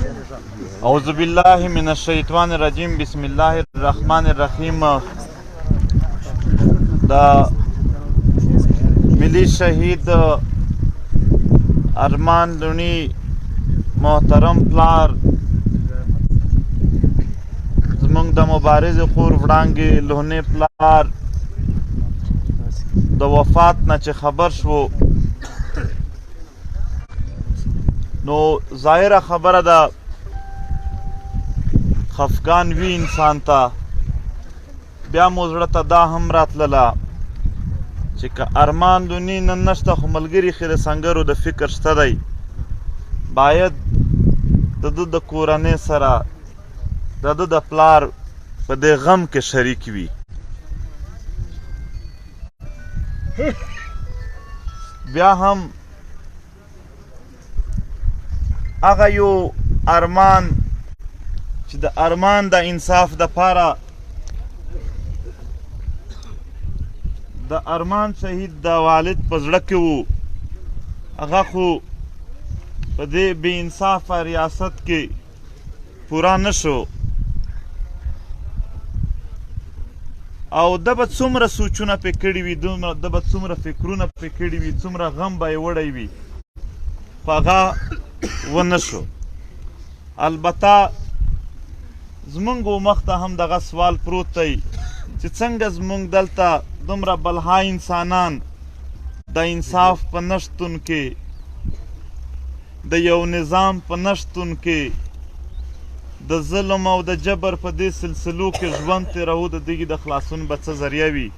اعوذ بالله من الشیطان الرجیم، بسم الله الرحمن الرحیم. د ملي شهید ارمان لونی محترم پلار، زمونږ د مبارز خور وړانګې لونی پلار د وفات نه چې خبر شو، نو ظاهره خبره ده خفګان وی انسان ته. بیا مو زړه ته دا هم راتلله چې که ارمان لونی نن نشته، خو ملګري خې د سنګرو د فکر شته دی، باید د ده د کورنۍ سره د ده د پلار په دې غم کې شریک وي. بیا هم هغه یو ارمان چې د ارمان د انصاف د پاره د ارمان شهید د والد په زړه کې وو، هغه خو په دې بې انصافه ریاست کې پوره نه شو. او د به څومره سوچونه پې کړي وي، دومره د به څومره فکرونه پې کړي وي، څومره غم به یې وړی وي، خو هغه ونه شو. البته زمونږ مخته هم دغه سوال پروت دی چې څنګه زمونږ دلته دومره بلها انسانان د انصاف په نشتون کې، د یو نظام په نشتون کې، د ظلم او د جبر په دې سلسلو کې ژوند تېروو، د دغې د خلاصون به څه ذریعه وي؟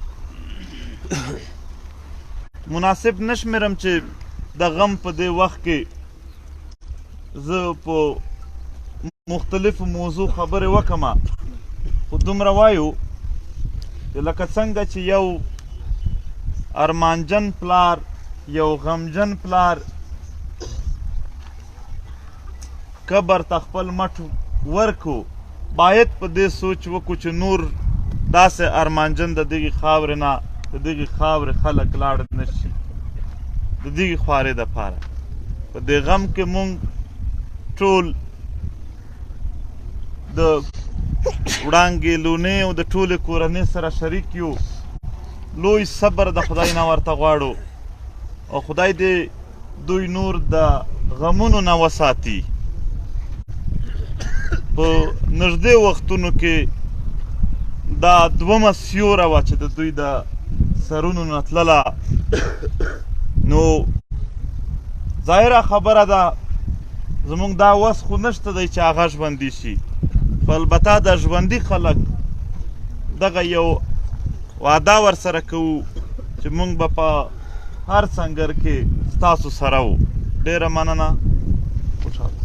مناسب نشمیرم چې د غم په دې وخت کې زه په مختلفو موضوع خبرې وکم، خو دومره وایو چې لکه څنګه چې یو ارمانجن پلار، یو غمجن پلار قبر ته خپل مټ ورکو، باید په دې سوچ وکړو چې نور داسې ارمانجن د دغې خاورې نه، د دغې خاورې خلک لاړ نه شي د دغې خوارې دپاره. په دې غم کې مونږ ټول د وړانګې لونې او د ټولې کورنۍ سره شریک یو. لوی صبر د خدای نه ورته غواړو او خدای دې دوی نور د غمونو نه وساتي. په نږدې وختونو کې دا دومه سیوره وه چې د دوی د سرونو نه تلله. نو ظاهره خبره ده زمونږ دا وس خو نشته دی چې هغه ژوندي شي، خو البته د ژوندي خلک دغه یو وعده ورسره کوو چې مونږ به په هر سنګر کې ستاسو سره وو. ډېره مننه، خوشحاله.